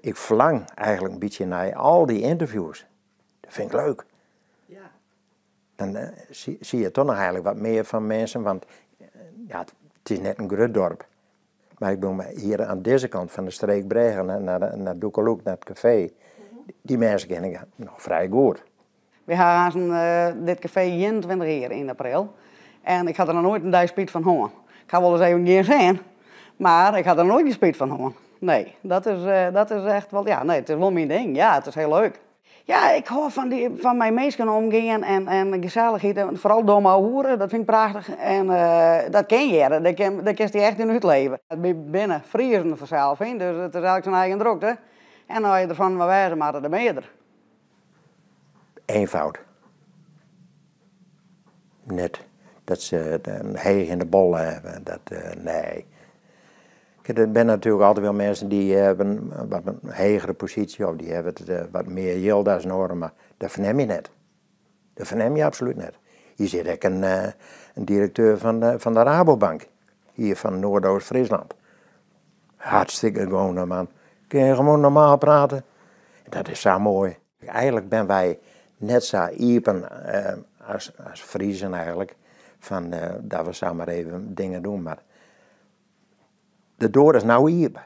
Ik ferlang eigenlik in bytsje nei al dy ynterviews. Dat fyn ik leuk. Dan zie je toch noch eigenlik wat mear fan minsken, want ja, it is net in grut doarp. Mar ik bedoel, hjir oan dizze kant fan de Streekbrêge, nei Doekeloek, nei it kafee, dy minsken ken ik noch frij goed. Wy ha aanst dit kafee 21 jier yn april en ik ha der noch noait in dei spyt fan hân. Ik ha wolris even gjin sin, mar ik ha der noait gjin spyt fan hân. Nee, dat is echt wol, ja, nee, it is wol myn ding. Ja, it is hiel leuk. Ja, ik hâld fan dy, fan mei minsken omgean en gesellichheid en foaral domme ouwehoere, dat fyn ik prachtich. En dat kin hjir, dêr kinst dy echt yn útleve. Wy binne Friezen fansels, hein, dus it is elk syn eigen drokte. En as je derfan mar wêze moatte, dan binne je der. Eenvoud. Net dat se in heech yn de bolle hawwe, dat, nee. Der binne natuerlik altyd wol minsken dy hawwe in wat in hegere posysje of dy hawwe it wat mear jild as in oare, mar dat fernim je net. Dat fernim je absolút net. Hjir sit ek in direkteur fan de Rabobank, hjir fan Noardoost-Fryslân. Hartstikke gewoane man. Kin je gewoan normaal prate. Dat is sa moai. Eigenlik binne wy net sa iepen as Friezen eigenlik, fan dat we samar even dingen doen, mar de doar is no iepen.